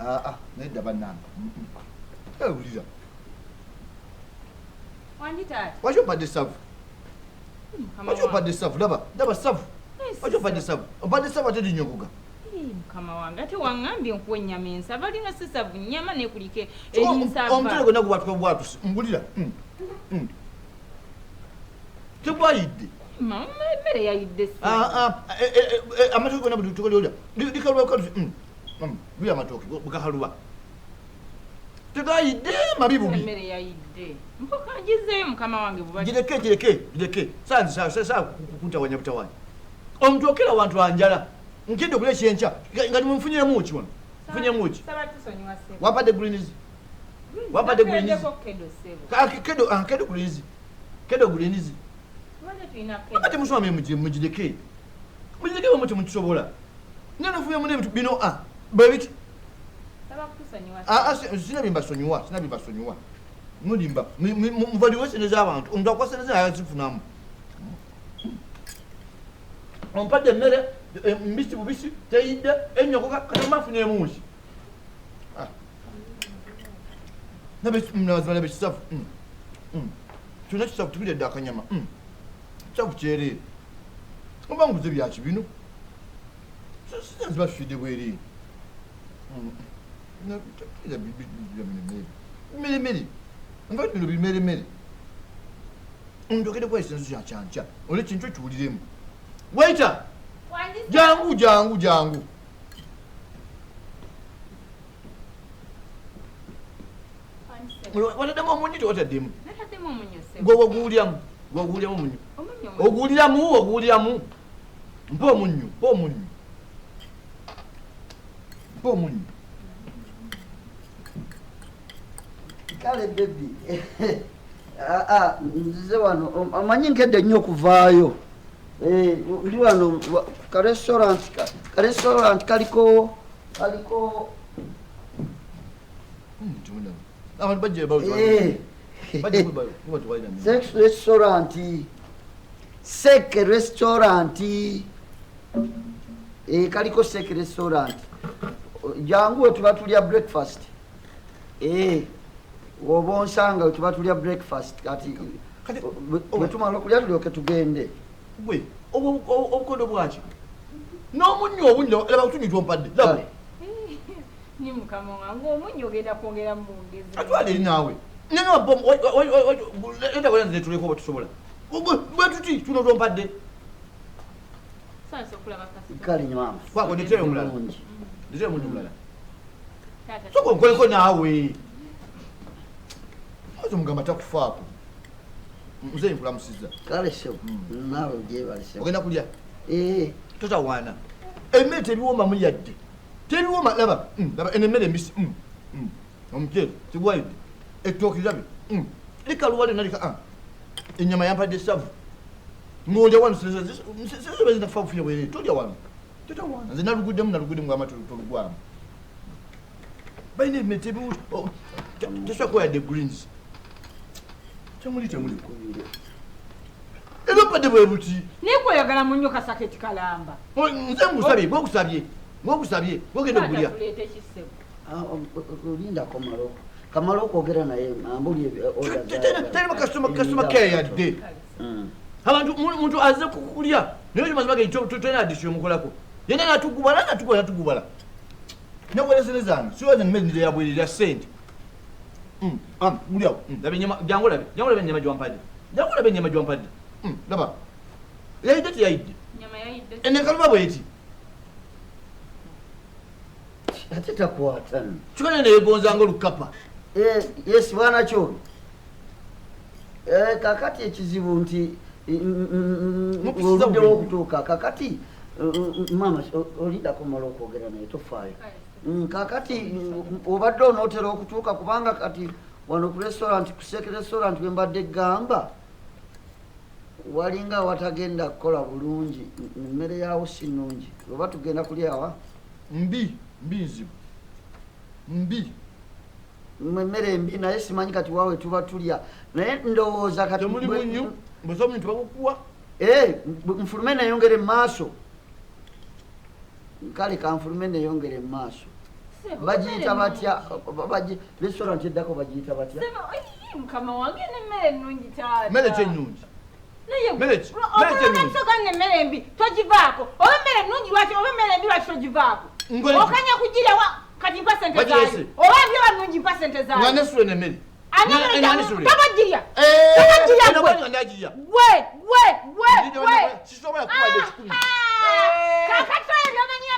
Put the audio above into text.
Aa, nedda bannange. Wulira. Wangi taata. Waki ompadde savu? Mukama Waki wange. ompadde savu? Laba, laba savu. Waki ompadde savu? Ompadde savu ate linyogoga. Eh, mukama wange, ate waŋŋambye nkuwa ennyama ensava, lino si savu, nnyama nekuliko Omutere erinsava. gwonna gubwatuka bwatusi. Mbulira. Tegwayidde. Mama, emmere yayidde si. Amatooke gonna buli likaluba kalusi. Buli amatooke gakaluba. Tegayidde mabi bubi. Emmere yayidde. Mpoka ngizeeyo mukama wange buba. Gireke, gireke, gireke. Saa kuntawanya butawanya. Omuntu okera wantu anjala. Nkidde okulya ekyenkya nga nimunfunyiremu ki wano? Nfunyemu ki? Saba tusonyiwa ssebo. Wampadde greens. Wampadde greens. Nakuleddeko kedo ssebo. Kedo, kedo greens. Kedo greens. Tubadde tulina kedo. Ate musoma mugireke. Mugireke bwe muti mutusobola. Nene nfunyemu n'ebintu bino bwe biti. Saba kutusonyiwa. Sina bimbasonyiwa, sina bimbasonyiwa. Mulimba, muvaliwe sente z'abantu. Omuntu akuwa sente ze azifunamu. Ompadde emmere mbisi bubisi, teyidde, ennyokoka, kati mba nfunyemu ki? Nazima nabe kisavu. Kyonna kisavu, tubiredde akanyama. Kisavu kyereere. Oba nguze bya kibino. Sina ziba tufiidde bwereere. Mmere. Nva bino bimeremere. Njogere kwa esenzo kya kyankya. Ole kintu ekiwuliremu. Waiter! Wangi. Jangu, jangu, jangu. Wataddemu omunnyo tewataddemu? Nataddemu omunnyo ssebo. Gwe waguwuliramu. Waguwuliramu omunnyo. Omunnyo omunnyo. Oguwuliramu, oguwuliramu. Mpa omunnyo, mpa omunnyo. Mpa omunnyo. Kale baby. Nzize wano, omanyi nkedde nnyo okuvaayo. Ndi wano ka restaurant, ka restaurant kaliko. Abantu bajja Sex restaurant. Sek restaurant. Kaliko Sek restaurant. Jangu we tuba tulya breakfast. Woba onsanga we tuba tulya breakfast kati bwe tumala okulya tulyoke tugende. Gwe, obukondo bwaki? N'omunnyo obunnyo, laba otunnyo twompadde, laba. Ni mukama wange, omunnyo ogenda kwongera mu bwongezi. Atwala eri naawe. Leta kwena nze tuleko oba tusobola. Bwe tuti, tuno twompadde. Saasa okulaba kasita. Kale maama. Kwako ndeteyo omulala. Ndeteyo omunnyo omulala. Taata. Sooka onkoleko naawe. Ozo omugamba takufaako. Nze nkulamusizza. Kale ssebo, naawe ogyebale ssebo. Ogenda kulya? Totawaana. Emmere tebiwoomamu yadde. Tebiwooma, laba, laba eno emmere embisi. Omuceere tegwayidde. Ettooke lirabe. Likaluba lyonna lika. Ennyama yampadde ssavu. Ng'olya wano, sente zinafa bufiire bwereere. Tolya wano. Totawaana. Nze naluguddemu ng'amata tolugwamu. Balina emmere tebiwuta. Tesobola kuba yadde greens. Temuli, temuli. Era obadde bwe buti. Naye kweyagala munnyo kasaketi kalamba. Nze nkusabye, gwe nkusabye, gwogenda okulya. Taata, tuleete ki ssebo? Olinda kamala okwogera naye, ambuli order za- Terima customer care yadde. Abantu, muntu azze kukulya. Naye mazima ge tolina addition omukolako. Yenna n'atugubala, n'atugubala, n'atugubala. Nakola sente zange, siwaza emmere nze yabwerera ssente. Mulyawo. Laba ennyama, jangu olabe, jangu olabe ennyama gy'wampadde. Jangu olabe ennyama gy'wampadde. Laba. Yayidde teyayidde? Ennyama yayidde. Eno ekaluba bw'eti. Ate takwata nno. Kikane neyegonza ng'olukapa. Yes, bwana Kyobe. Kakati ekizibu nti, Mukisiza oluddewo bulungi. okutuuka. Kakati, maama, olindako mmala okwogera naye, tofaayo. Kakati, obadde onootera okutuuka kubanga kati wano ku restaurant, ku Sek restaurant we mbadde gamba, walinga awatagenda kukola bulungi, emmere yaawo si nnungi. Oba tugenda kulya awa? Mbi, mbi nzibu. Mbi. Emmere mbi, naye simanyi kati waawe tuba tulya. Naye ndowooza kati Temuli munnyo, bwe omuntu bagukuwa. Nfulume neyongere mu maaso. Kale kanfulume neyongere mu maaso. Ssebo, Bagiyita emmere batya? Restaurant eddako bagiyita batya? Ssebo, oyi, mukama wange n'emmere ennungi taata. Mmere ki ennungi? Naye Mmere ki? Mmere ki ennungi? okulaba emmere embi togivaako. Oba emmere ennungi lwaki, oba emmere embi lwaki togivaako? Ngole ki? Okanya kugirya wa kati mpa sente Bagirese. zaayo. Oba mbi oba nnungi mpa sente Nga zaayo. nesula eno emmere. Ani Nga- emmere nga gya- nesula. Tobagirya. Eh, Tobagirya eno gwe. bw'ani nga ndagirya. Gwe, gwe, gwe, Ndidde gwe. wano, sisobola kuwadde 100. Kakati oyo byomanyi